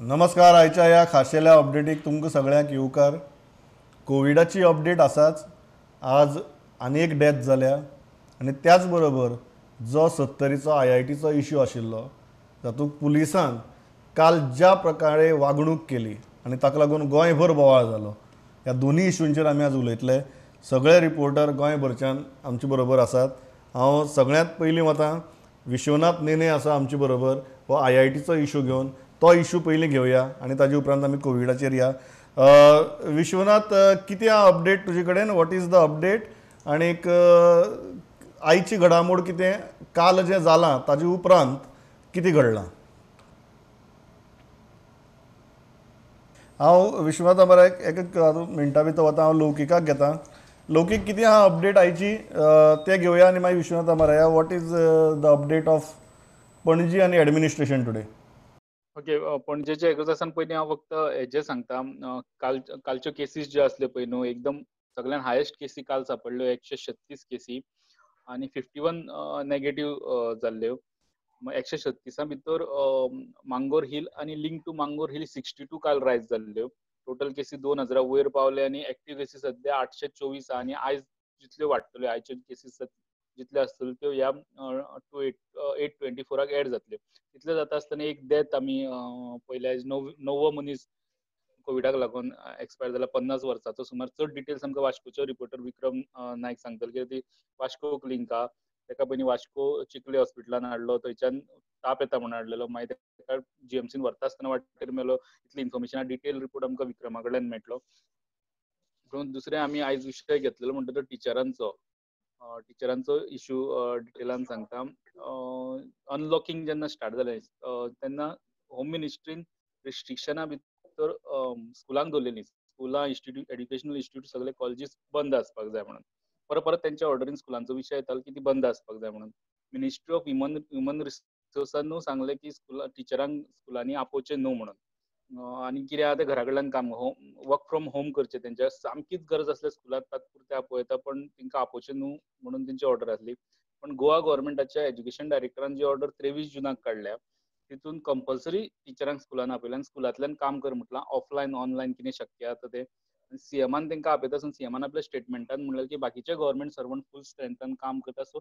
नमस्कार. आयच्या ह्या खाशेल्या अपडेटीक तुमकां सगळ्यांक येवकार. कोविडाची अपडेट आसाच, आज आनी एक डेथ जाल्या आनी त्याच बरोबर जो सत्तरीचो IITचो इश्यू आशिल्लो तातूंत पुलिसान काल ज्या प्रकारे वागणूक केली आनी ताका लागून गोंयभर बोवाळ जालो, ह्या दोनूय इश्यूंचेर आमी आज उलयतले. सगळे रिपोर्टर गोंयभरच्यान आमचे बरोबर आसात. हांव सगळ्यांत पयलीं वतां, विश्वनाथ नेने आसा आमचे बरोबर, हो IITचो इश्यू घेवन तो इश्यू पयलीं घेवया आनी ताजे उपरांत आमी कोविडाचेर या. विश्वनाथ, कितें अपडेट तुजे कडेन? What is the update? आनीक आयची घडामोड कितें, काल जें जालां ताजे उपरांत कितें घडलां? हांव विश्वनाथ बरें एक मिनटां भितर वता, हांव लौकिकाक घेता. लौकीक, कितें आहा अपडेट आयची तें घेवया आनी मागीर विश्वनाथ मारया. What is the update of Panaji आनी एडमिनिस्ट्रेशन टुडे? ओके, पणजेचे एकदासान पयलीं हांव फक्त हेजें सांगता. कालच्यो केसीस ज्यो आसल्यो पळय न्हू, एकदम सगळ्यान हायेस्ट केसी काल सापडल्यो, 136 केसी आनी 51 नेगेटीव जाल्ल्यो. 136 भितर मांगोर हिल आनी लिंक टू मांगोर हिल 62 काल रायज जाल्ल्यो. टोटल केसी 2000 वयर पावले आनी एक्टीव केसी सद्या 824 आनी आयज जितल्यो वाडटल्यो, आयच्यो केसीस जितल्यो आसतल्यो त्यो ह्या 824 एड जातल्यो. तितल्यो जाता आसतना एक डेथ आमी पयल्या, आयज णवो मनीस कोविडाक लागून एक्सपायर जाला, 50 वर्साचो सुमार. चड डिटेल्स आमकां वास्कोचो रिपोर्टर विक्रम नायक सांगतलो, कित्याक ती वास्कोक लिंक आहा. ताका पयलीं वास्को चिखले हॉस्पिटलान हाडलो, थंयच्यान ताप येता म्हणून हाडलेलो, मागीर ताका GMCन व्हरता आसतना वाटेर मेलो. इतली इन्फॉर्मेशन डिटेल रिपोर्ट आमकां विक्रमा कडल्यान मेळटलो. पूण दुसरें आमी आयज विशय घेतलेलो म्हणटा तो टिचरांचो, टिचरांचो इश्यू डिटेलान सांगता. अनलॉकिंग जेन्ना स्टार्ट जालें तेन्ना होम मिनिस्ट्रीन रिस्ट्रिक्शना भितर स्कुलांक दवरलेलीं, स्कुलां, इन्स्टिट्यूट, एड्युकेशनल इन्स्टिट्यूट, सगळे कॉलेजीस बंद आसपाक जाय म्हणून. परत परत तेंच्या ऑर्डरीन स्कुलांचो विशय येतालो की ती बंद आसपाक जाय म्हणून. मिनिस्ट्री ऑफ ह्युमन रिसोर्सान सांगलें की स्कुला टिचरांक स्कुलांनी आपोवचें न्हू म्हणून. आनी कितें आहा तें घरा कडल्यान काम, वर्क फ्रॉम होम करचें, तेंच्या सामकीच गरज आसल्यार स्कुलांत तात्पुरतें आपोवं येता, पण तांकां आपोवचें न्हू म्हणून तेंची ऑर्डर आसली. पण गोवा गव्हर्मेंटाच्या एज्युकेशन डायरेक्टरान जी ऑर्डर 23 जुनाक काडल्या तितून कंपल्सरी टिचरांक स्कुलान आपयलें आनी स्कुलांतल्यान काम कर म्हटलां, ऑफलायन ऑनलायन कितें शक्य आसा तें. CMान तांकां आपयता आसून CMान आपल्या स्टेटमेंटान म्हणलें की बाकीचे गव्हर्मेंट सर्वंट फूल स्ट्रेंथान काम करता, सो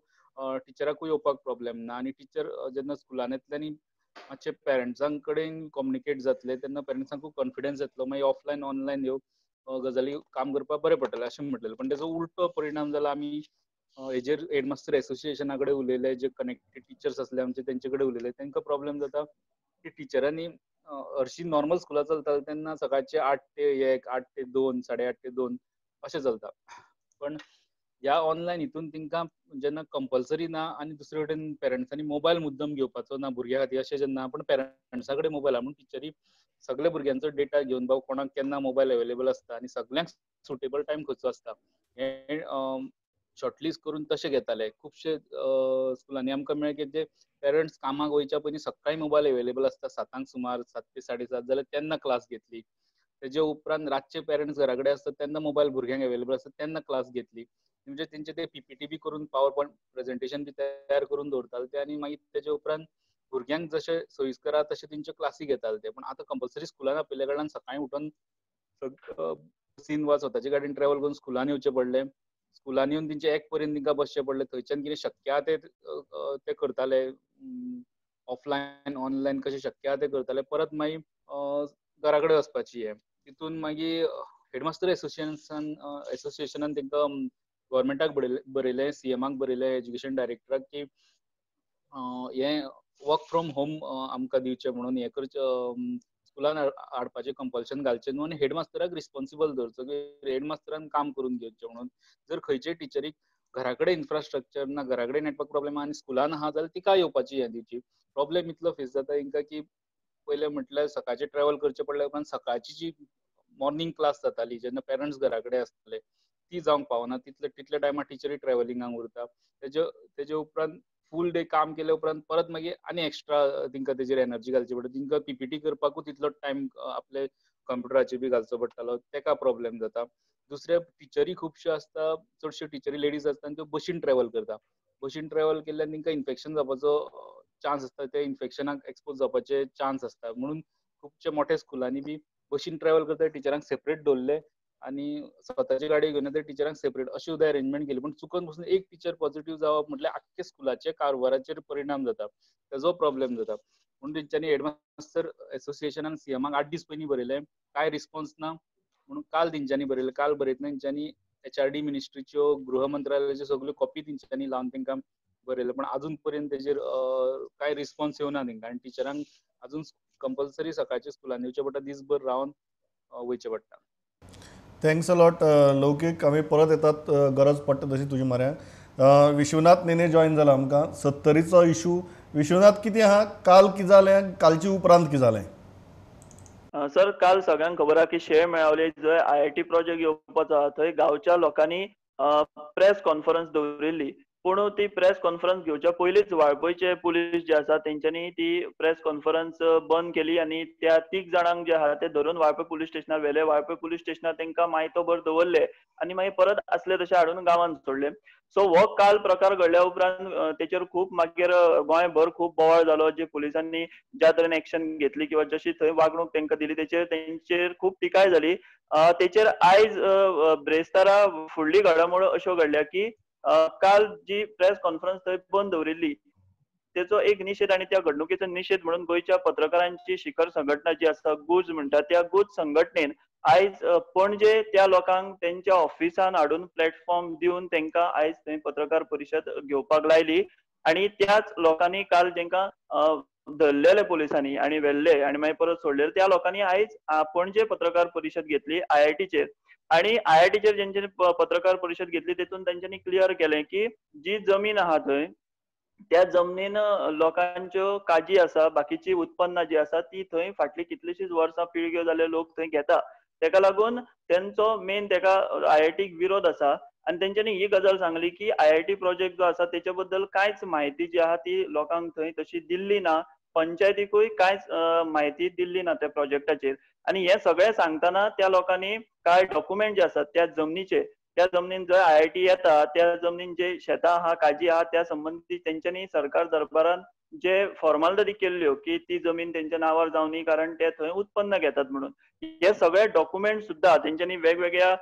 टिचराकूय येवपाक प्रॉब्लेम ना. आनी टिचर जेन्ना स्कुलान येतले आनी मातशे पेरंट्सां कडेन कम्युनिकेट जातले तेन्ना पेरंट्सांकूय कॉन्फिडन्स येतलो, मागीर ऑफलायन ऑनलायन ह्यो गजाली काम करपाक बरें पडटलें अशें म्हटलेलें. पण तेजो उल्टो परिणाम जाला. आमी हेजेर हेडमास्टर एसोसिएशना कडेन उलयले, जे कनेक्टेड टिचर्स आसले आमचे तेंचे कडेन उलयले. तांकां प्रॉब्लेम जाता की टिचरांनी हरशीं नॉर्मल स्कुलां चलताले तेन्ना सकाळचे 8 ते 1, 8 ते 2, 8:30 ते 2 अशें चलता. पण ह्या ऑनलायन हितून तांकां जेन्ना कंपल्सरी ना आनी दुसरे वटेन पेरंट्सांनी मोबायल मुद्दम घेवपाचो ना भुरग्यां खातीर अशें जेन्ना, पण पेरंट्सां कडेन मोबायल आहा म्हणून टिचरी सगळे भुरग्यांचो डेटा घेवन बाबा कोणाक केन्ना मोबायल अवेलेबल आसता आनी सगळ्यांक सुटेबल टायम खंयचो आसता हें शॉर्टलिस्ट करून तशें घेताले. खुबशे स्कुलांनी आमकां मेळ्ळें की जे पेरंट्स कामाक वयच्या पयलीं सकाळीं मोबायल अवेलेबल आसता, 7 सुमार, 7 ते 7:30 जाल्यार तेन्ना क्लास घेतली. तेजे उपरांत रातचे पेरंट्स घरा कडेन आसता तेन्ना मोबायल भुरग्यांक अवेलेबल आसता तेन्ना क्लास घेतली. म्हणजे तेंचे ते PPT बी करून पावर पॉयंट प्रेजेंटेशन बी तयार करून दवरताले ते, आनी मागीर तेजे उपरांत भुरग्यांक जशें सोयीस्कर आहा तशें तेंच्यो क्लासी घेताले ते. पण आतां कंपल्सरी स्कुलान आपयल्या कारणान सकाळीं उठून बसीन वा स्वताच्या गाडयेन ट्रॅव्हल करून स्कुलान येवचें पडलें. स्कुलान येवन तेंचे 1 पर्यंत तांकां बसचें पडलें. थंयच्यान कितें शक्य आहा ते करताले, ऑफलायन ऑनलायन कशें शक्य आहा ते करताले. परत मागीर घरा कडेन वचपाची हें तितून मागीर हेडमास्टर एसोसिएशनान तांकां गव्हर्मेंटाक बरयलें, CMाक बरयलें, एज्युकेशन डायरेक्टराक की हें वर्क फ्रॉम होम आमकां दिवचें म्हणून, हें करचें, स्कुलान हाडपाचें कंपल्शन घालचें न्हू आनी हेडमास्टराक रिस्पोन्सिबल दवरचो की हेडमास्टरान काम करून घेवचें म्हणून. जर खंयचेय टिचरीक घरा कडेन इन्फ्रास्ट्रक्चर ना, घरा कडेन नेटवर्क प्रॉब्लेम आनी स्कुलान आहा जाल्यार तिका येवपाची हें दिवची. प्रॉब्लेम इतलो फेस जाता तांकां की पयलें म्हटल्यार सकाळचें ट्रॅव्हल करचें पडल्या उपरांत सकाळची जी मॉर्निंग क्लास जाताली जेन्ना पेरंट्स घरा कडेन आसताले ती जावंक पावना, तितल्या टायमार टिचरी ट्रॅव्हलिंगाक उरता. तेजे उपरांत फूल डे काम केल्या उपरांत परत मागीर आनी एक्स्ट्रा तांकां तेजेर एनर्जी घालची पडटा. तांकां PPT करपाकूच तितलो टायम आपले कंप्युटराचेर बी घालचो पडटालो, तेका प्रॉब्लेम जाता. दुसरे टिचरी खुबश्यो आसता, चडश्यो टिचरी लेडीज आसता आनी त्यो बशीन ट्रॅव्हल करता. बशीन ट्रॅव्हल केल्ल्यान तांकां इन्फेक्शन जावपाचो चान्स आसता, ते इन्फेक्शनाक एक्सपोज जावपाचे चान्स आसता. म्हणून खुबशे मोठ्या स्कुलांनी बी बशीन ट्रॅवल करता टिचरांक सेपरेट दवरले आनी स्वताची गाडी घेवन येता टिचरांक सेपरेट अशी सुद्दां अरेंजमेंट केली. पूण चुकून पसून एक टिचर पॉझिटिव्ह जावप म्हटल्यार आख्खे स्कुलाचे कारभाराचेर परिणाम जाता, तेजो प्रॉब्लेम जाता. म्हणून तेंच्यांनी हेडमास्टर एसोसिएशनान सीएमाक 8 दीस पयलीं बरयलें, कांय रिस्पॉन्स ना म्हणून काल तेंच्यांनी बरयलें. काल बरयतना तेंच्यांनी HRD मिनिस्ट्रीच्यो, गृह मंत्रालयाच्यो सगल्यो कॉपी तेंच्यांनी लावन तांकां बरयलें, पण अजून पर्यंत तेजेर कांय रिस्पॉन्स येवना तांकां. आनी टिचरांक अजून कंपल्सरी सकाळच्या स्कुलान येवचें पडटा, दिसभर रावन वयचें पडटा. Thanks a lot लौकीक. आमी परत येतात गरज पडटा तशी तुजी म्हऱ्यांत. विश्वनाथ नेने जॉयन जाला आमकां. सत्तरीचो इशू विश्वनाथ कितें आहा, काल कितें जालें, कालचे उपरांत कितें जालें? सर, काल सगळ्यांक खबर आहा की शेळ मेळावले जंय IIT project येवपाचो आहा थंय गांवच्या लोकांनी प्रेस कॉन्फरन्स दवरिल्ली. पूण ती प्रेस कॉन्फरन्स घेवच्या पयलींच वाळपयचे पुलीस जे आसा तेंच्यांनी ती प्रेस कॉन्फरन्स बंद केली आनी त्या 3 जाणांक जे आहा ते धरून वाळपय पुलीस स्टेशनार व्हेले. वाळपय पुलीस स्टेशनार तेंकां मायतोभर दवरले आनी मागीर परत आसले तशे हाडून गांवांत सोडले. सो हो काल प्रकार घडल्या उपरांत तेचेर खूब मागीर गोंयभर खूब बोवाळ जालो. जे पुलिसांनी ज्या तरेन एक्शन घेतली किंवा जशी थंय वागणूक तेंकां दिली तेचेर तेंचेर खूब टिकाय जाली. तेचेर आयज ब्रेस्तारा फुडली घडामोड अश्यो घडल्या की काल जी प्रेस कॉन्फरन्स थंय बंद दवरिल्ली तेचो एक निशेध आनी त्या घडणुकेचो निशेध म्हणून गोंयच्या पत्रकारांची शिखर संघटना जी आसा गुज म्हणटा त्या गुज संघटनेन आयज पणजे त्या लोकांक तेंच्या ऑफिसान हाडून प्लॅटफॉर्म दिवन तेंकां आयज थंय पत्रकार परिशद घेवपाक लायली. आनी त्याच लोकांनी काल जेंकां धरलेले पुलिसांनी आनी व्हेल्ले आनी मागीर परत सोडलेले त्या लोकांनी आयज पणजे पत्रकार परिशद घेतली IITचेर. आनी IITचेर जेंच्यांनी पत्रकार परिशद घेतली तेतून तेंच्यांनी क्लियर केलें की जी जमीन आहा थंय त्या जमनीन लोकांच्यो काजी आसा, बाकीची उत्पन्नां जी आसा ती थंय फाटली कितलीशीच वर्सां पिळग्यो जाल्ले लोक थंय घेता. तेका लागून तेंचो मेन तेका IITक विरोध आसा. आनी तेंच्यांनी ही गजाल सांगली की IIT project जो आसा तेच्या बद्दल कांयच म्हायती जी आहा ती लोकांक थंय तशी दिल्ली ना, पंचायतीकूय कांयच म्हायती दिल्ली ना त्या प्रोजेक्टाचेर. आनी हें सगळें सांगतना त्या लोकांनी कांय डॉक्युमेंट जे आसात त्या जमनीचे, त्या जमनीन जंय IIT येता त्या जमनीन जे शेतां आहा, काजी आहा त्या संबंदी तेंच्यांनी सरकार दरबारान जे फॉर्मालिटी केल्ल्यो की ती जमीन तेंच्या नांवार जावनी कारण ते थंय उत्पन्न घेतात म्हणून, हे सगळे डॉक्युमेंट सुद्दां तेंच्यांनी वेगवेगळ्या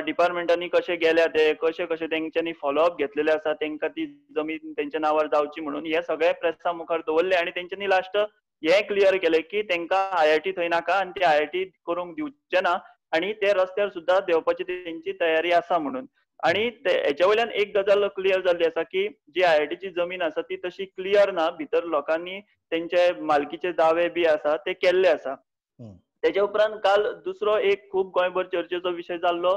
डिपार्टमेंटांनी कशे गेल्या ते कशे कशे तेंच्यांनी फॉलोअप घेतलेले आसा तेंकां ती जमीन तेंच्या नांवार जावची म्हणून, हे सगळे प्रेसा मुखार दवरले. आनी तेंच्यांनी लास्ट हे क्लियर केलें की तेंकां IIT थंय नाका आनी ते IIT करूंक दिवचे ना आनी ते रस्त्यार सुद्दां देंवपाची तेंची तयारी आसा म्हणून. आनी हेच्या वयल्यान एक गजाल क्लियर जाल्ली आसा की जी IITची जमीन आसा ती तशी क्लियर ना, भितर लोकांनी तेंचे मालकीचे दावे बी आसा ते केल्ले आसा. तेच्या उपरांत काल दुसरो एक खूब गोंयभर चर्चेचो विशय जाल्लो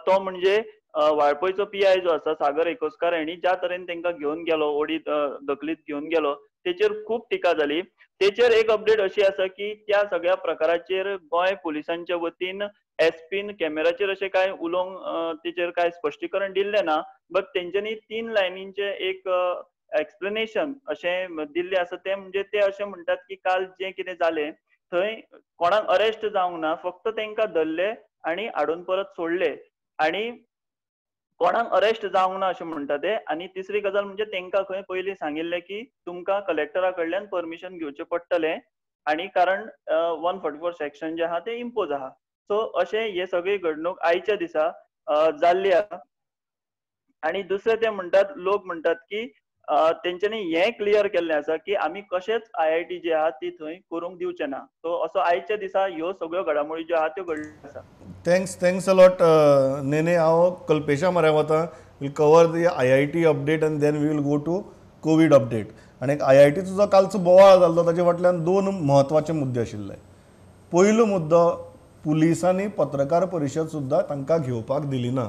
तो म्हणजे वाळपयचो PI जो आसा सागर एकोस्कार हांणी ज्या तरेन तेंकां घेवन गेलो, ओडीत धकलीत घेवन गेलो तेचेर खूब टिका जाली. तेचेर एक अपडेट अशी आसा की त्या सगळ्या प्रकाराचेर गोंय पुलिसांच्या वतीन एसपीन कॅमेराचेर अशें कांय उलोवंक तेचेर कांय स्पश्टीकरण दिल्लें ना, बट तेंच्यांनी 3 लायनींचें एक एक्सप्लेनेशन अशें दिल्लें आसा. तें म्हणजे ते अशें म्हणटात की काल जें कितें जालें थंय कोणाक अरेस्ट जावंक ना, फक्त तेंकां धरले आनी हाडून परत सोडले आनी कोणाक अरेस्ट जावंक ना अशें म्हणटा ते. आनी तिसरी गजाल म्हणजे तेंकां खंय पयलीं सांगिल्लें की तुमकां कलेक्टरा कडल्यान परमिशन घेवचें पडटलें आनी कारण 144 सेक्शन जें आहा तें इम्पोज आहा. सो अशें हे सगळी घडणूक आयच्या दिसा जाल्ली आहा. आनी दुसरें ते म्हणटात, लोक म्हणटात की तेंच्यांनी हें क्लियर केल्लें आसा की आमी कशेंच IIT जी आहा ती थंय करूंक दिवचे ना. सो असो आयच्या दिसा ह्यो सगळ्यो घडामोडी ज्यो आहा त्यो घडल्यो आसा. Thanks a lot नेने. हांव कल्पेशा म्हऱ्यान वता. Will cover the IIT update and then we will go to COVID update. आनी IITचो जो कालचो बोवाळ जाल्लो ताचे फाटल्यान 2 म्हत्वाचे मुद्दे आशिल्ले. पयलो मुद्दो, पुलिसांनी पत्रकार परिशद सुद्दां तांकां घेवपाक दिली ना.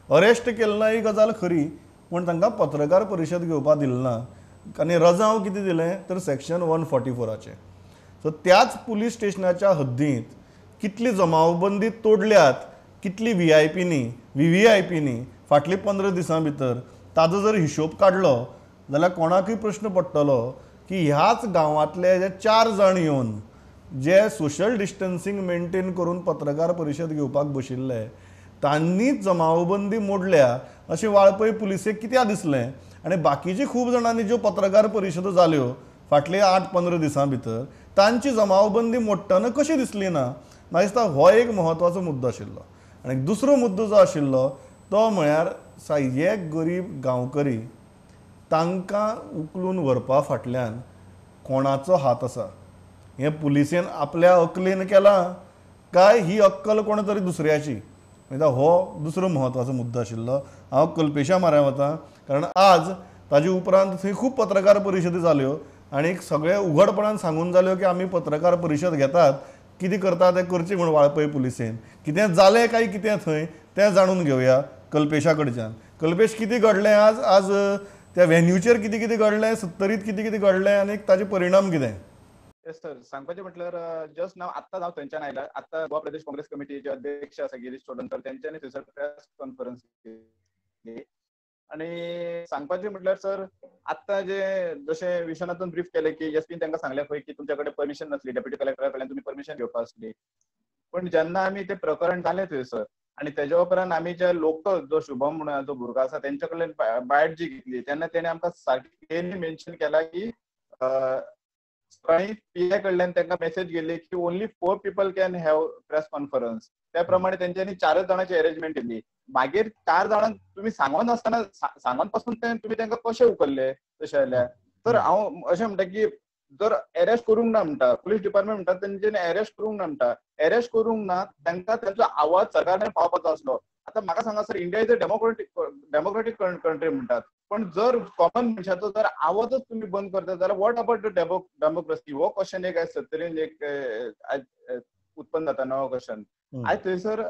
अरेस्ट केलें ना ही गजाल खरी, पूण तांकां पत्रकार परिशद घेवपाक दिली ना आनी रजांव कितें दिलें तर सेक्शन 144चें. सो त्याच पुलीस स्टेशनाच्या हद्दींत कितली जमावबंदी तोडल्यात, कितली VIPनी VVIPनी फाटली 15 दिसां भितर, ताजो जर हिशोब काडलो जाल्यार कोणाकूय प्रश्न पडटलो की ह्याच गांवांतले जे 4 जाण येवन जे सोशल डिस्टन्सिंग मेंटेन करून पत्रकार परिशद घेवपाक बशिल्ले तांणीच जमावबंदी मोडल्या अशें वाळपय पुलिसेक कित्याक दिसलें? आनी बाकीचे खूब जाणांनी ज्यो पत्रकार परिशदो जाल्यो फाटले 8-15 दिसां भितर तांची जमावबंदी मोडटना कशी दिसली ना? म्हाका दिसता हो एक म्हत्वाचो मुद्दो आशिल्लो. आनी दुसरो मुद्दो जो आशिल्लो तो म्हळ्यार हे गरीब गांवकरी तांकां उखलून व्हरपा फाटल्यान कोणाचो हात आसा? हें पुलिसेन आपल्या अकलेन केलां काय ही अक्कल कोण तरी दुसऱ्याची? म्हणटा हो दुसरो म्हत्वाचो मुद्दो आशिल्लो. हांव कल्पेशा माऱ्या वता कारण आज ताजे उपरांत थंय खूब पत्रकार परिशदी जाल्यो आनी सगळे उघडपणान सांगून जाल्यो की आमी पत्रकार परिशद घेतात, कितें करता तें करचें म्हूण वाळपय पुलिसेन. कितें जालें काय कितें थंय तें जाणून घेवया कल्पेशा कडच्यान. कल्पेश, कितें घडलें आज? आज त्या व्हेन्यूचेर कितें कितें घडलें, सत्तरीत कितें कितें घडलें आनी ताजे परिणाम कितें? येस सर, सांगपाचें म्हटल्यार जस्ट नाव आत्ताच हांव थंयच्यान आयला. आत्तां गोवा प्रदेश काँग्रेस कमिटीचे अध्यक्ष आसा गिरीश चोडणकर, तेंच्यांनी थंयसर प्रेस कॉन्फरन्स केली. आनी सांगपाचें म्हटल्यार सर, आत्तां जे जशें विश्वनाथन ब्रीफ केलें की एस पीन तांकां सांगलें खंय की तुमच्या कडेन परमिशन नासली, डेप्युटी कलेक्टरा कडल्यान तुमी परमिशन घेवपा आसली. पण जेन्ना आमी तें प्रकरण जालें थंयसर आनी तेज्या उपरांत आमी जे लोकल जो शुभम म्हणून जो भुरगो आसा तेंच्या कडल्यान बायट जी घेतली तेन्ना तेणें आमकां सारकी क्लियरली मेन्शन केला की सकाळीं पी I कडल्यान तांकां मेसेज गेली की only 4 people can have press conference. त्या प्रमाणे तेंच्यांनी 4 जाणांची अरेंजमेंट केली. मागीर 4 जाणांक तुमी सांगून आसतना सांगून पासून तुमी तांकां कशें उखल्ले तशें जाल्यार? तर हांव अशें म्हणटा की जर अरेस्ट करूंक ना म्हणटा पुलीस डिपार्टमेंट म्हणटा तेंच्यांनी अरेस्ट करूंक ना म्हणटा, अरेस्ट करूंक ना तांकां तांचो आवाज सरकारान पावपाचो आसलो. आतां म्हाका सांगा sir, India is a democratic country म्हणटात, पण जर कॉमन मनशाचो जर आवाजच तुमी बंद करता जाल्यार what about the democracy? हो क्वेश्चन एक आयज सत्तरीन एक उत्पन्न जाता नवो क्वेश्चन. आयज थंयसर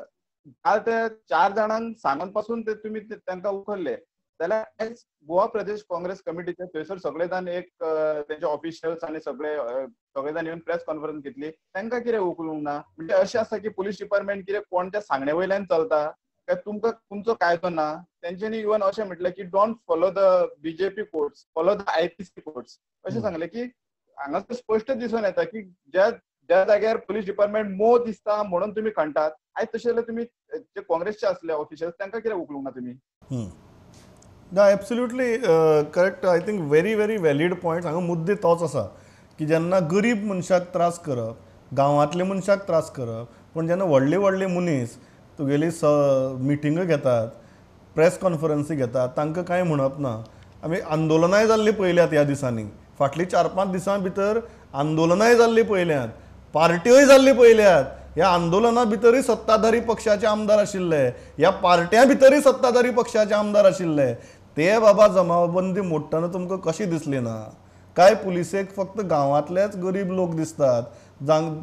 काल ते 4 जाणांक सांगून पासून ते तुमी तांकां उखल्ले जाल्यार आयज गोवा प्रदेश काँग्रेस कमिटीचे थंयसर सगळे जाण एक तेंचे ऑफिशियल्स आनी सगळे सगळे जाण येवन प्रेस कॉन्फरन्स घेतली, तांकां कितें उखलूंक ना? म्हणजे अशें आसा की पुलीस डिपार्टमेंट कितें कोणत्या सांगणे वयल्यान चलता काय तुमकां तुमचो कायदो ना? तेंच्यांनी इवन अशें म्हटलें की don't follow the BJP codes, follow the IPC codes. अशें सांगलें की हांगासर स्पश्ट दिसून येता की ज्या ज्या जाग्यार पुलीस डिपार्टमेंट मोह दिसता म्हणून तुमी खणटात. आयज तशें जाल्यार तुमी जे काँग्रेसचे आसले ऑफिशियल्स तांकां कितें उखलूंक ना तुमी? ना, absolutely correct. I think very very valid point. हांगा मुद्दे तोच आसा की जेन्ना गरीब मनशाक त्रास करप, गांवांतले मनशाक त्रास करप, पूण जेन्ना व्हडले व्हडले मनीस तुगेली मिटिंगो घेतात, प्रेस कॉन्फरन्सी घेतात, तांकां कांय म्हणप ना. आमी आंदोलनांय जाल्लीं पळयल्यात ह्या दिसांनी, फाटलीं 4-5 दिसां भितर आंदोलनांय जाल्लीं पळयल्यात, पार्ट्योय जाल्ली पळयल्यात. ह्या आंदोलना भितरूय सत्ताधारी पक्षाचे आमदार आशिल्ले, ह्या पार्ट्यां भितरूय सत्ताधारी पक्षाचे आमदार आशिल्ले. ते बाबा जमावबंदी मोडटना तुमकां कशी दिसली ना? काय पुलिसेक फक्त गांवांतलेच गरीब लोक दिसतात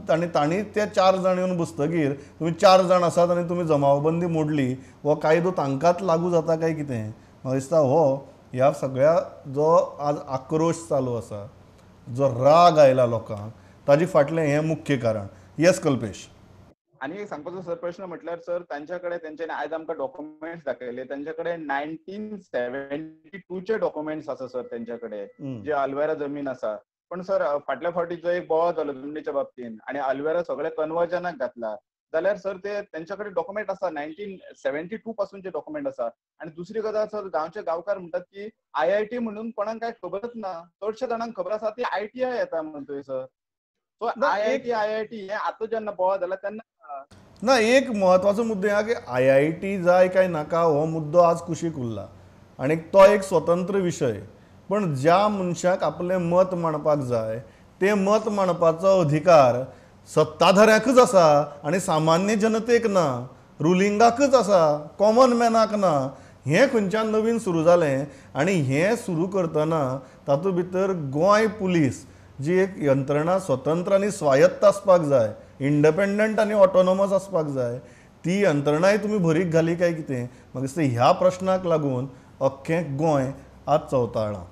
आनी तांणी ते 4 जाण येवन बसतगीर तुमी 4 जाण आसात आनी तुमी जमावबंदी मोडली, हो कायदो तांकांच लागू जाता काय कितें? म्हाका दिसता हो ह्या सगळ्या जो आज आक्रोश चालू आसा, जो राग आयला लोकांक, ताजे फाटलें हें मुख्य कारण. येस कल्पेश. आनी एक सांगपाचो सर प्रश्न म्हटल्यार सर, तांच्या कडेन तेंच्यांनी आयज आमकां डॉक्युमेंट्स दाखयले, तांच्या कडेन 1972 चे डॉक्युमेंट्स आसा सर तेंच्या कडेन, जे अल्वेरा जमीन आसा. पण सर फाटल्या फावटी जो एक बोवाळ जालो जमनीच्या बाबतीन आनी अल्वेरा सगळे कन्वर्जनाक घातला जाल्यार सर ते तेंच्या कडेन डॉक्युमेंट आसा 1972 पासूनचे डॉक्युमेंट आसा. आनी दुसरी गजाल सर, गांवचे गांवकार म्हणटात की IIT म्हणून कोणाक काय खबरच ना, चडशा जाणांक खबर आसा ती ITI येता म्हणून थंय सर. सो IIT हे आतां जेन्ना बोवाळ जाला तेन्ना ना. एक म्हत्वाचो मुद्दो हा की IIT जाय काय नाका हो मुद्दो आज कुशीक उरला आनी तो एक स्वतंत्र विशय. पण ज्या मनशाक आपलें मत मांडपाक जाय तें मत मांडपाचो अधिकार सत्ताधाऱ्याकच आसा आनी सामान्य जनतेक ना, रुलिंगाकच आसा, कॉमन मॅनाक ना. हें खंयच्यान नवीन सुरू जालें आनी हें सुरू करतना तातूंत भितर गोंय पुलीस जी एक यंत्रणा स्वतंत्र आनी स्वायत्त आसपाक जाय, इंडिपेंडंट आनी ऑटोनॉमस आसपाक जाय, ती यंत्रणाय तुमी भरीक घाली काय कितें? म्हाका दिसता ह्या प्रश्नाक लागून अख्खें गोंय आज चवताळ्ळां.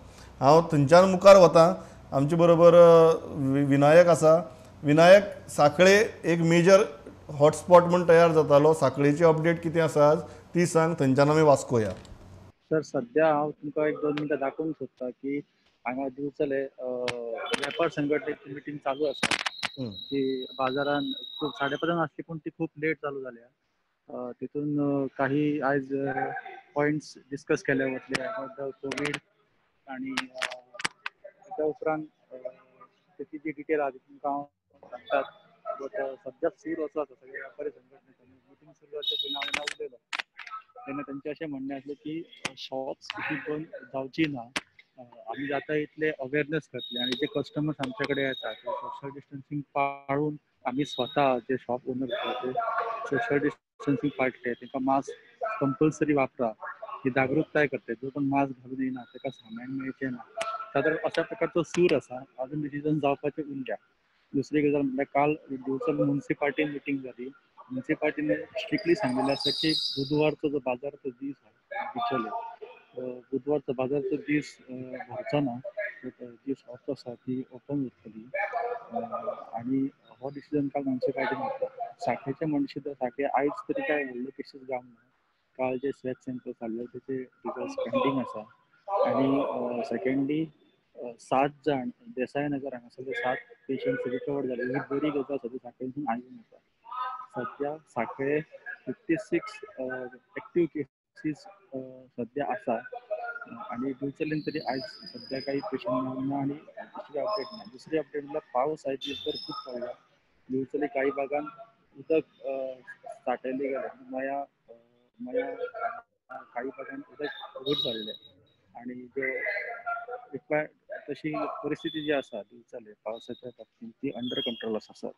हांव थंयच्यान मुखार वता. आमचे बरोबर विनायक आसा. विनायक, साखळे एक मेजर हॉटस्पॉट म्हूण तयार जातालो, साखळेची अपडेट कितें आसा आज ती सांग, थंयच्यान आमी वास्को या. सर सध्या हांव तुमकां एक 2 मिनटां दाखोवंक सोदता की हांगा दिवचले वेपार संघटनेची मिटींग चालू आसा की बाजारान खूब 5:30 आसली पूण ती खूब लेट चालू जाल्या. तितून काही आयज पॉयंट्स डिस्कस केले वतले अबाउट the Covid आनी त्या उपरांत त्याची जी डिटेल आहा ती तुमकां हांव सांगतात. बट सद्या सूर असो आसा सगळे व्यापारी संघटनेचो. मिटींग सुरू जावचे पयलीं हांव जेन्ना उलयलो तेन्ना तेंचें अशें म्हणणें आसलें की शॉप्स ही बंद जावची ना, आमी जाता इतले अवेरनेस करतले आनी जे कस्टमर्स आमचे कडेन येतात ते सोशल डिस्टन्सींग पाळून आमी स्वता जे शॉप ओनर आसा ते सोशल डिस्टन्सींग पाळटले, तांकां मास्क कंपल्सरी वापरा ही जागृताय करतले. जो कोण मास्क घालून येना ताका सामान मेळचें ना. सादारण अशा प्रकारचो सूर आसा, अजून डिसिजन जावपाचें उरल्या. दुसरी गजाल म्हणल्यार काल दिवचल म्युनिसिपालिटीन मिटींग जाली. म्युनिसिपालिटीने स्ट्रिक्टली सांगिल्लें आसा की बुधवारचो जो बाजाराचो दीस आसा दिवचले, बुधवारचो बाजाराचो दीस भरचो ना, बट जी शॉप्स आसा ती ओपन उरतली आनी हो डिसिजन काल म्युनिसिपालिटीन घेतला. साखेचे म्हणशी तर साखे आयज तरी काय व्हडल्यो केसीस जावंक ना. काल जे स्वॅब सँपल्स हाडले तेचे रिजल्ट्स पेंडींग आसा. आनी सेकेंडली 7 जाण देसाय नगर हांगासरले 7 पेशंट्स रिकवर जाले. ही बरी गजाल सद्या साखळेसून आयकूंक येता. सद्या साखळे 56 एक्टीव केसीस सद्या आसा आनी दिवचलेन तरी आयज सद्या काही पेशंट ना आनी दुसरी अपडेट ना. दुसरी अपडेट म्हणल्यार पावस आयज दिसभर खूब पडला. दिवचले काही भागान उदक साठयलें गेलें, मया मया काही भागान उदक वयर सरलें आनी ज्यो रिक्वायर्ड तशी परिस्थिती जी आसा दिवचले पावसाच्या बाबतींत ती अंडर कंट्रोल आसा sir.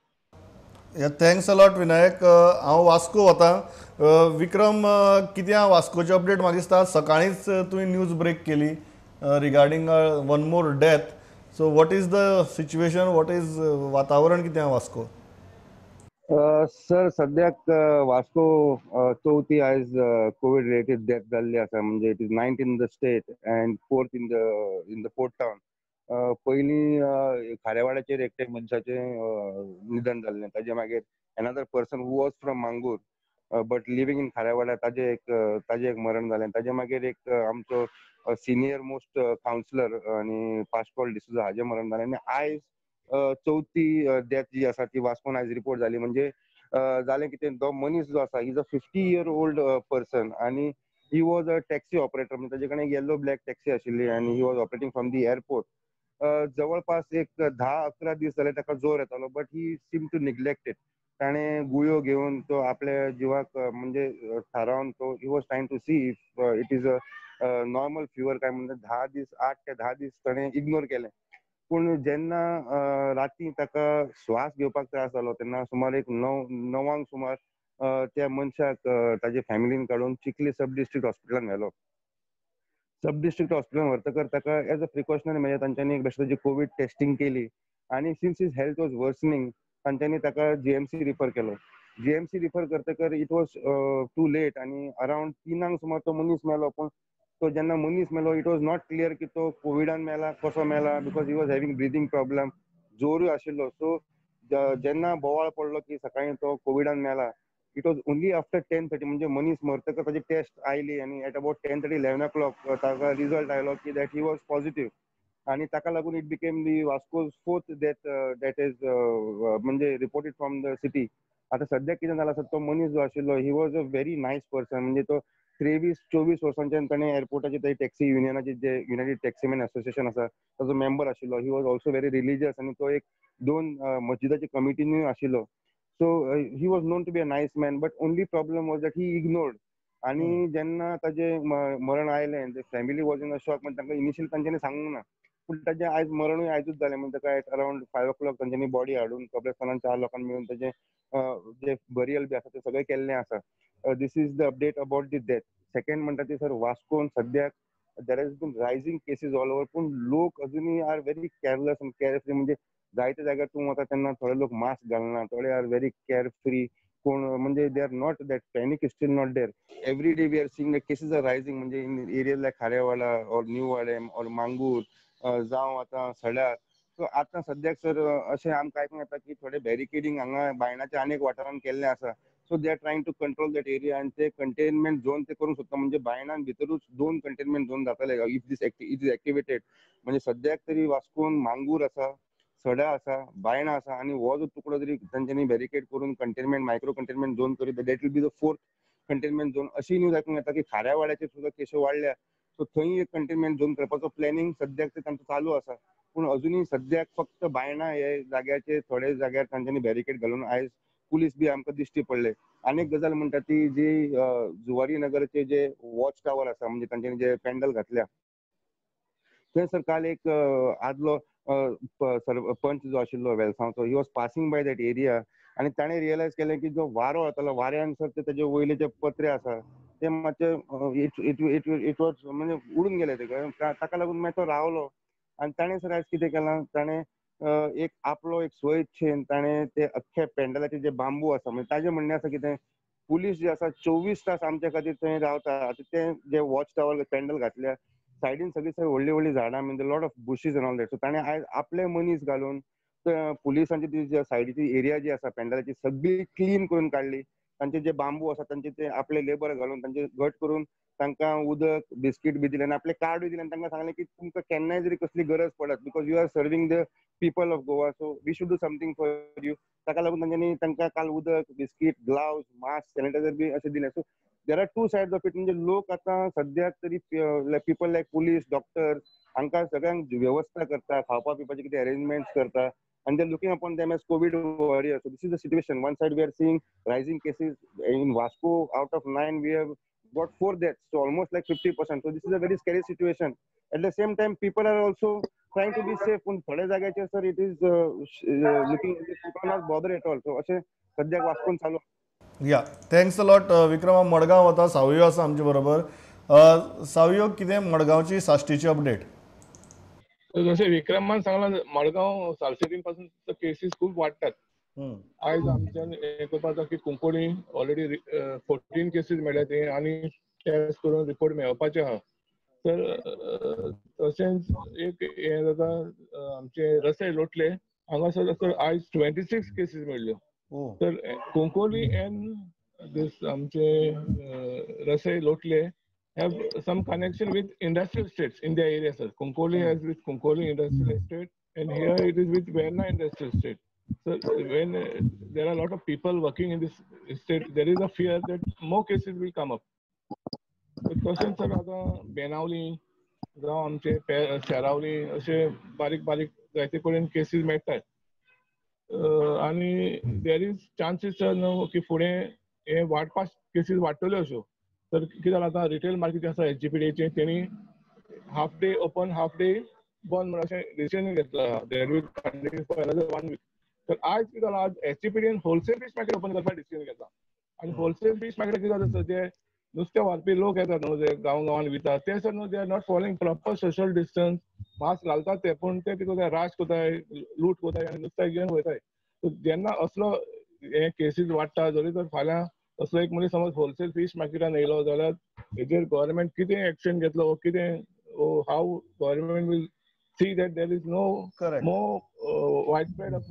Thanks a lot Vinayak. हांव वास्को वता. विक्रम, कितें वास्कोची अपडेट म्हाका दिसता सकाळींच तुवें न्यूज ब्रेक केली regarding one more death. So what is the situation, what is वातावरण कितें वास्को? सर सद्याक वास्को चवथी आयज कोवीड रिलेटेड डेथ जाल्ली आसा. म्हणजे it is 9th in the state and 4th in the port town. पयलीं खारेवाड्याचेर एकटे मनशाचें निधन जाल्लें, ताजे मागीर another person who was from Mangor but living in Kharewada ताजें एक मरण जालें. ताजे मागीर एक आमचो सिनियर मोस्ट कावन्सिलर आनी पास्कॉल डिसोजा हाजें मरण जालें. आनी आयज चवथी डेथ जी आसा ती वास्कोन आयज रिपोर्ट जाली. म्हणजे जालें कितें, तो मनीस जो आसा is a 50-year-old person आनी he was a taxi operator. म्हणजे ताजे कडेन येल्लो ब्लॅक टॅक्सी आशिल्ली आनी he was operating from the airport. जवळपास एक 10-11 दीस जाले ताका जोर येतालो, but he seem to neglect it. ताणें गुळयो घेवन तो आपल्या जिवाक म्हणजे थारावन तो he was trying to see if it is a normal fever काय म्हणून 10 दीस, 8 ते 10 दीस ताणें इग्नोर केलें. पूण जेन्ना राती ताका श्वास घेवपाक त्रास जालो तेन्ना सुमार एक 9 सुमार त्या मनशाक ताजे फॅमिलीन काडून चिखली सब डिस्ट्रिक्ट हॉस्पिटलान व्हेलो. सब डिस्ट्रिक्ट हॉस्पिटलान व्हरतकर ताका एज अ प्रिकॉशनरी मेजर तांच्यांनी एक बेश्टे ताजी कोवीड टेस्टिंग केली आनी since his health was worsening तांच्यांनी ताका जीएमसी रिफर केलो. जीएमसी रिफर करतकर it was to late आनी अरावंड 3 सुमार तो मनीस मेलो. पूण तो जेन्ना मनीस मेलो it was not clear की तो कोविडान मेला कसो मेला, because he was having breathing problem, जोरूय आशिल्लो. सो जेन्ना बोवाळ पडलो की सकाळीं तो कोविडान मेला, it was only after 10:30 म्हणजे मनीस मरतकर ताजी टेस्ट आयली आनी एट अबाउट 10:30-11 o'clock ताका रिजल्ट आयलो की that he was positive. आनी ताका लागून it became the Vasco's 4th death that is म्हणजे रिपोर्टेड फ्रॉम the city. आतां सद्याक कितें जालां आसा, तो मनीस जो आशिल्लो he was a very nice person. म्हणजे तो 23-24 वर्सांच्यान ताणें एअरपोर्टाची ते टॅक्सी युनियनाची जे युनायटेड टॅक्सीमॅन असोसिएशन आसा ताजो मेंबर आशिल्लो. He was also very religious आनी तो एक 2 मस्जिदाच्या कमिटीनूय आशिल्लो. So he was known to be a nice man, but only problem was that he ignored. आनी जेन्ना ताजें मरण आयलें family was in a shock. म्हणजे तांकां इनिशियली तांच्यांनी सांगूंक ना, पूण ताजें आयज मरणूय आयजूच जालें. म्हणजे ताका एट अरावंड 5 o'clock तांच्यांनी बॉडी हाडून कब्रस्तानान 4 लोकांक मेळून ताजें जे बरियल बी आसा तें सगळें केल्लें आसा. This is the update about the death. Second म्हणटा ती सर वास्कोन सद्याक there has been rising cases all over, पूण लोक अजुनूय are very careless आनी केअरफ्री. म्हणजे जायते जाग्यार तूं वता तेन्ना थोडे लोक मास्क घालना, थोडे are very carefree, कोण म्हणजे they are not that panic is still not there. Every day we are seeing the cases are rising. म्हणजे in area like Kharewada or New Valem or Mangor जावं आतां सड्यार. So आतां सद्याक sir अशें आमकां आयकूंक येता की थोडे बॅरिकेडींग हांगा बायणाच्या आनीक वाठारांत केल्लें आसा. So they are trying to control that area आनी ते कंटेनमेंट झोन ते करूंक सोदता. म्हणजे बायणान भितरूच 2 कंटेनमेंट झोन जातले if this it is activated. म्हणजे सद्याक तरी वास्कोन मांगूर आसा, सडा आसा, बायणा आसा आनी हो जो तुकडो जरी तांच्यांनी बॅरिकेड करून कंटेनमेंट मायक्रो कंटेनमेंट झोन करीत that will be the 4th containment zone. अशी न्यूज आयकूंक येता की खाऱ्यावाड्याचेर सुद्दां केश्यो वाडल्या. सो थंय एक कंटेनमेंट झोन करपाचो प्लॅनिंग सद्याक ते तांचो चालू आसा. पूण अजुनूय सद्याक फक्त बायणा हे जाग्याचे थोडे जाग्यार तांच्यांनी बॅरिकेड घालून आयज पुलीस बी आमकां दिश्टी पडले. आनी एक गजाल म्हणटा ती जी जुवारी नगरचे जे वॉच टावर आसा, म्हणजे तांच्यांनी जे पेंडल घातल्या थंय सर काल एक आदलो पंच जो आशिल्लो वेलसांवचो, he was passing by that area आनी ताणें रियलायज केलें की जो वारो येतालो वाऱ्यान सर ते तेजे वयले जे पत्रे आसा ते मातशे it it it was म्हणजे उडून गेले ते, ताका लागून मागीर तो रावलो. आनी ताणें सर आयज कितें केलां, ताणें एक आपलो एक स्वइच्छेन ताणें ते अख्खे पेंडलाचे जे बांबू आसा, म्हणजे ताजें म्हणणें आसा कितें, पुलीस जे आसा 24 तास आमच्या खातीर थंय रावता. आतां ते जे वॉच टावर पेंडल घातल्या सायडीन सगळीं सगळीं व्हडलीं व्हडलीं झाडां, म्हणजे lot of bushes and all that. So ताणें आयज आपले मनीस घालून पुलिसांची ती सायडीची एरिया जी आसा पेंडलाची सगळी क्लीन करून काडली. तांचे जे बांबू आसा तांचे ते आपले लेबर घालून तांचे घट करून तांकां उदक बिस्कीट बी दिलें आनी आपलें कार्डूय दिलें आनी तांकां सांगलें की तुमकां केन्नाय जरी कसली गरज पडत, because you are serving the people of Goa, so we should do something for you. ताका लागून तांच्यांनी तांकां काल उदक, बिस्कीट, ग्लावज, मास्क, सॅनिटायझर बी अशें दिलें. So there are two sides of it. म्हणजे लोक आतां सद्याक तरी पीपल लायक पुलीस, डॉक्टर हांकां सगळ्यांक वेवस्था करता, खावपा पिवपाचे कितें अरेंजमेंट्स करता, and they're looking upon them as COVID warriors. So this is the situation. One side we are seeing rising cases in Vasco. Out of 9, we have got 4 deaths, so almost like 50%. So this is a very scary situation. At the same time, people are also trying to be safe. Pun thode jagyaचेर sir, it is looking as if people are not bothered at all. So अशें सद्याक वास्कोन चालू. Yeah, thanks a lot Vikram. Madgaon वता, सावयो आसा आमचे बरोबर. सावयो, कितें मडगांवची साश्टीची update? जशें विक्रमान सांगलां, मडगांव सालसेरीन पासून केसीस खूब वाडटात. आयज आमच्यान हें करपाक जाता की कुंकळी ऑलरेडी 14 केसीस मेळ्ळ्या थंय आनी टेस्ट करून रिपोर्ट मेळपाचे आहा. तर तशेंच एक हें जाता, आमचे रसय लोटले हांगासर सर आयज 26 केसीस मेळ्ळ्यो. तर कुंकोली एंड these आमचे रसय लोटले have some connection with industrial estates in the area, sir. Kunkoli has with Kunkoli Industrial Estate, and here it is with Verna Industrial Estate. So when there are a lot of people working in this estate, there is a fear that more cases will come up. तशेंच sir आतां बेनावली जावं आमचे शेरावली अशे बारीक बारीक जायते कडेन cases मेळटात आनी there is chances sir न्हू की फुडें हे वाडपाक केसीस वाडटल्यो अश्यो. तर कितें जालां आतां रिटेल मार्केट आसा एस जी पी डीचे, तेणी half day open half day बंद म्हण अशें डिसिजन घेतलां. That will continue for another 1 week. तर आयज कितें जालां, आज S G P dean wholesale fish market open करपाक डिसिजन घेतला. आनी होलसेल फीश मार्केट कितें जाता सर, जे नुस्तें व्हरपी लोक येतात न्हू, जे गांव गांवान वितात ते सर न्हू, they are not following proper social distance. Mask घालतात ते, पूण ते कितें करताय, राश करताय, लूट करताय आनी नुस्तें घेवन वयताय. जेन्ना असलो हे केसीस वाडटा, जरी तर फाल्यां असलो एक मनीस समज होलसेल फीश मार्केटान येयलो जाल्यार हेजेर गव्हर्मेंट कितें एक्शन घेतलो, कितें, how government will see that there is no more wide spread of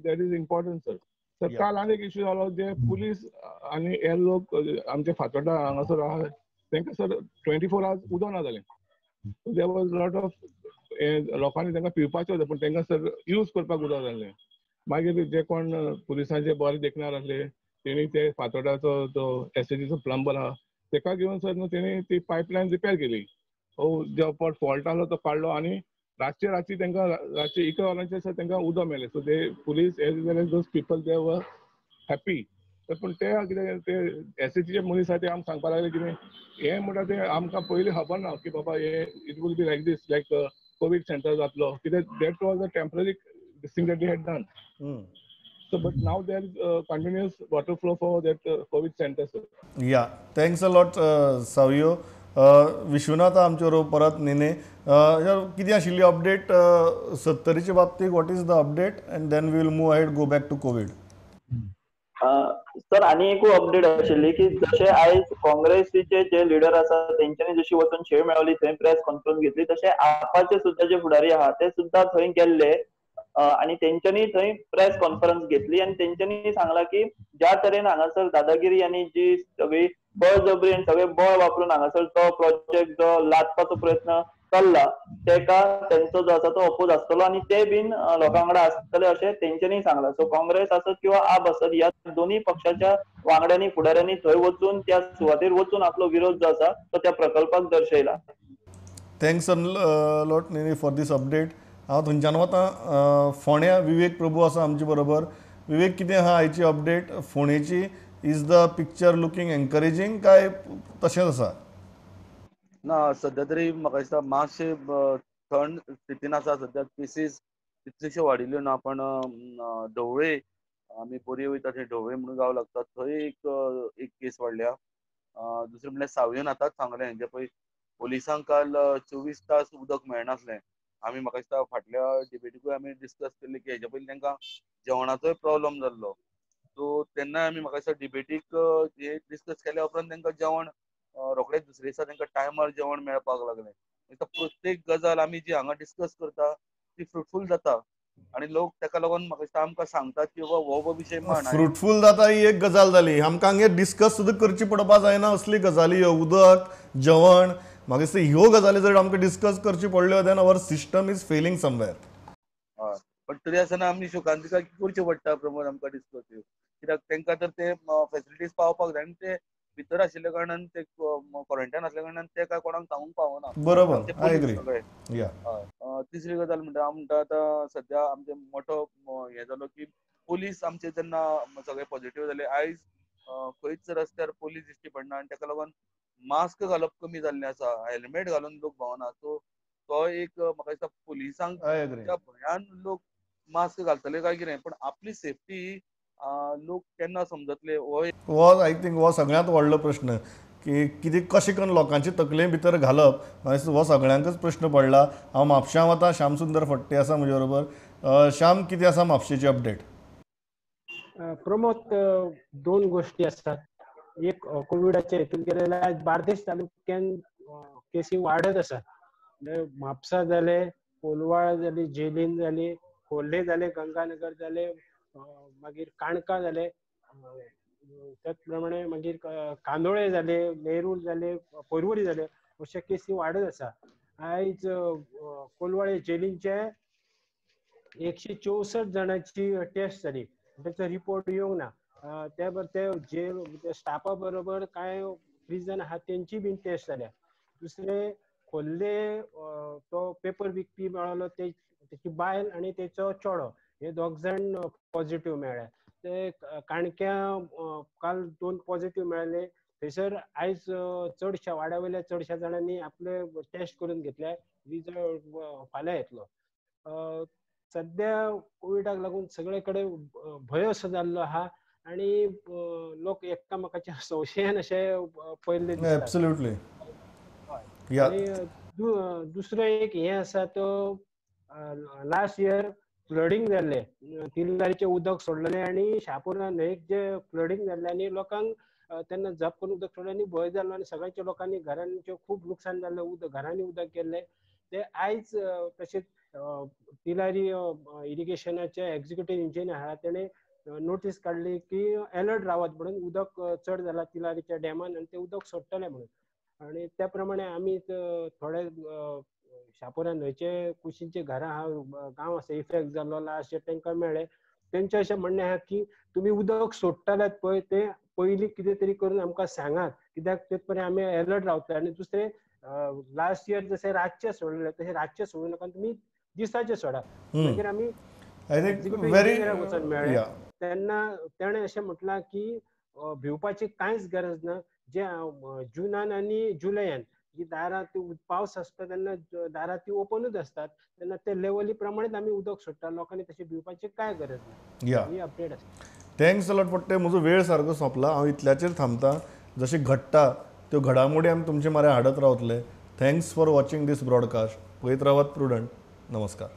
that is important sir. Sir काल आनी एक इश्यू जालो, जे पुलीस आनी हेर लोक आमचे फातोर्डा हांगासर आहा तांकां सर 24 आवर्स उदक ना जालें. There was lot of लोकांनी तांकां पिवपाचें होता, पूण तांकां सर यूज करपाक उदक जालें. मागीर जे कोण पुलिसांचे बरे देखणार आसले तेणी ते फातोर्डाचो जो एस एचीचो प्लंबर आहा तेका घेवन सर न्हू तेणी ती पायपलायन रिपेर केली. जो पट फॉल्ट आसलो तो काडलो आनी रातचे राती तांकां रातचे 11 वरांचेर सर तांकां उदक मेळ्ळें. सो ते police as well as those people they were happy. तर पूण ते कितें ते एस एचीचे मनीस आहा ते आमकां सांगपाक लागले कितें हें म्हणटा तें आमकां पयलीं खबर ना की बाबा हे it will be like this, like COVID centre जातलो कित्याक that was a temporary this thing that they had done. So, but now there is continuous water flow for that COVID center, sir. Yeah, thanks a lot, Savio. Vishwanath आमचे बरोबर परत नेने. कितें आशिल्ली update सत्तरीचे बाबतीत? What is the update and then we will move ahead, go back to COVID. Sir आनी एकूय update आशिल्ली की जशें आयज काँग्रेसीचे जे लिडर आसा तेंच्यांनी जशी वचून शेळ मेळवली थंय प्रेस कॉन्फरन्स घेतली, तशें आपाचे सुद्दां जे फुडारी आहा ते सुद्दां थंय गेल्ले आणि तेंच्यांनी थंय प्रेस कॉन्फरन्स घेतली आनी तेंच्यांनी सांगला की ज्या तरेन हांगासर दादागिरी आनी जी सगळी बळजबरी आनी सगळे बळ वापरून हांगासर तो प्रोजेक्ट जो लादपाचो प्रयत्न चल्ला तेका तेंचो जो आसा तो अपोज आसतलो आनी ते बीन लोकां वांगडा आसतले अशें तेंच्यांनी सांगलां. सो काँग्रेस आसत किंवा आप आसत ह्या दोनूय पक्षाच्या वांगड्यांनी फुडाऱ्यांनी थंय वचून त्या सुवातेर वचून आपलो विरोध जो आसा तो त्या प्रकल्पाक दर्शयला. Thanks a lot Nene for this update. हांव थंयच्यान वता फोंड्या. विवेक प्रभू आसा आमचे बरोबर. विवेक, कितें आहा आयची update फोंडेची? Is the picture looking encouraging काय तशेंच आसा? ना, सध्या तरी म्हाका दिसता मातशें थंड स्थितीन आसा. सध्या केसीस तितल्योश्यो वाडिल्ल्यो ना, पण ढवळे आमी बोरये वयता थंय ढवळे म्हणून गांव लागता, थंय एक केस वाडल्या. दुसरें म्हणल्यार सावयन आतांच सांगलें हेंचे पळय पोलिसांक काल 24 तास उदक मेळनासलें. आमी म्हाका दिसता फाटल्या डिबेटीकूय आमी डिस्कस केल्ले की हेच्या पयलीं तांकां जेवणाचोय प्रॉब्लम जाल्लो. सो तेन्ना आमी म्हाका दिसता डिबेटीक हे डिस्कस केल्या उपरांत तांकां जेवण रोखडेच दुसरे दिसा तांकां टायमार जेवण मेळपाक लागलें. प्रत्येक गजाल आमी जी हांगा डिस्कस करता ती फ्रुटफूल जाता आनी लोक ताका लागून म्हाका दिसता आमकां सांगतात की बाबा हो विशय मांड. फ्रुटफूल जाता ही एक गजाल जाली, आमकां हांगे डिस्कस सुद्दां करची पडपा जायना असली गजाली. उदक, जेवण, म्हाका दिसता ह्यो गजाली जर आमकां डिस्कस करच्यो पडल्यो then our system is failing somewhere. हय, पण तरी आसतना आमी शोकांतिका करच्यो पडटा प्रमोद आमकां डिस्कस ह्यो, कित्याक तांकां तर ते फेसिलिटीज पावपाक जाय आनी ते भितर आशिल्ल्या कारणान ते क्वॉरंटायन आसल्या कारणान ते काय कोणाक सांगूंक पावना. बरोबर, I agree. तिसरी गजाल म्हणटा हांव म्हणटा आतां सद्या आमचे मोठो हें जालो की पोलीस आमचे जेन्ना सगळे पॉझिटिव्ह जाले, आयज खंयच रस्त्यार पोलीस दिश्टी पडना आनी ताका लागून मास्क घालप कमी जाल्लें आसा, हेल्मेट घालून लोक भोंवना. सो तो एक म्हाका दिसता पोलिसांक भंयान लोक मास्क घालतले काय कितें, पण आपली सेफ्टी लोक केन्ना समजतले हो I think हो सगळ्यांत व्हडलो प्रश्न की कितें कशें करून लोकांचे तकले भितर घालप, हो सगळ्यांकच प्रश्न पडला. हांव म्हापशां वता, श्याम सुंदर फट्टे आसा म्हजे बरोबर. श्याम, कितें आसा म्हापशेची अपडेट? प्रमोद, दोन गोष्टी आसात. एक, कोविडाच्या हितून गेलेल्या आयज बार्देश तालुक्यान केसी वाडत आसा. म्हापसा जाले, कोलवाळ जाली, जेलीन जाली, खोर्ले जाले, गंगानगर जाले, मागीर काणका जाले, त्याच प्रमाणे मागीर कांदोळे जाले, नेरूल जाले, पर्वरी जाले, अशे केसी वाडत आसा. आयज कोलवाळे जेलींचे 164 जाणांची टेस्ट जाली, ताचो रिपोर्ट येवंक ना. त्या बरोबर ते जेल स्टाफा बरोबर कांय प्रिजन आहा तेंची बीन टेस्ट जाल्या. दुसरे खोर्ले तो पेपर विकपी मेळ्ळो, तेची बायल आनी तेचो चेडो हे दोग जाण पॉझिटिव्ह मेळ्ळे. ते काणक्या काल 2 पॉझिटिव्ह मेळ्ळे. थंयसर आयज चडश्या वाड्या वयल्या चडश्या जाणांनी आपले टेस्ट करून घेतले, रिजल्ट फाल्यां येतलो. सद्या कोविडाक लागून सगळे कडेन भंय असो जाल्लो आहा आनी लोक एकामेकाच्या संशयान अशे पयल्ले दिसतात. एब्सोल्युटली. आनी दुसरें एक हें आसा, तो लास्ट इयर फ्लडिंग जाल्लें, तिलारीचें उदक सोडलेलें आनी शापुरा न्हंयेक जे फ्लडिंग जाल्लें आनी लोकांक तेन्ना जप करून उदक सोडलें आनी भंय जालो आनी सगळ्यांच्या लोकांनी घरांचें खूब लुकसाण जाल्लें, उदक घरांनी उदक गेल्लें. ते आयज तशेंच तिलारी इरिगेशनाचे एक्झिक्युटीव इंजिनियर आहा तेणें नोटीस काडली की अलर्ट रावात म्हणून, उदक चड जाला तिलारीच्या डॅमान आनी तें उदक सोडटलें म्हणून. आनी त्या प्रमाणे आमी थोडे शापोरा न्हंयचे कुशींचे घरां आहा, गांव आसा इफेक्ट जाल्लो लास्ट इयर तांकां मेळ्ळें. तेंचें अशें म्हणणें आहा की तुमी उदक सोडटल्यात पळय तें पयलीं कितें तरी करून आमकां सांगात, कित्याक ते पर्यंत आमी अलर्ट रावतले. आनी दुसरें लास्ट इयर जशें रातचें सोडलें तशें रातचें सोडूं नाका, तुमी दिसाचें सोडा. मागीर आमी एक्झिक्युटीव वचून मेळ्ळें तेन्ना तेणें अशें म्हटलां की भिवपाची कांयच गरज ना. जे जुनान आनी जुलयान जी दारां ती पावस आसता तेन्ना दारां ती ओपनूच आसतात, तेन्ना ते लेवली प्रमाणेच आमी उदक सोडटा, लोकांनी तशें भिवपाची कांय गरज ना. ही अपडेट आसा. Thanks a lot पट्टे, म्हजो वेळ सारको सोंपला, हांव इतल्याचेर थांबता. जशें घडटा त्यो घडामोडी आमी तुमचे मारे हाडत रावतले. Thanks for watching this broadcast. पळयत रावात प्रुडंट. नमस्कार.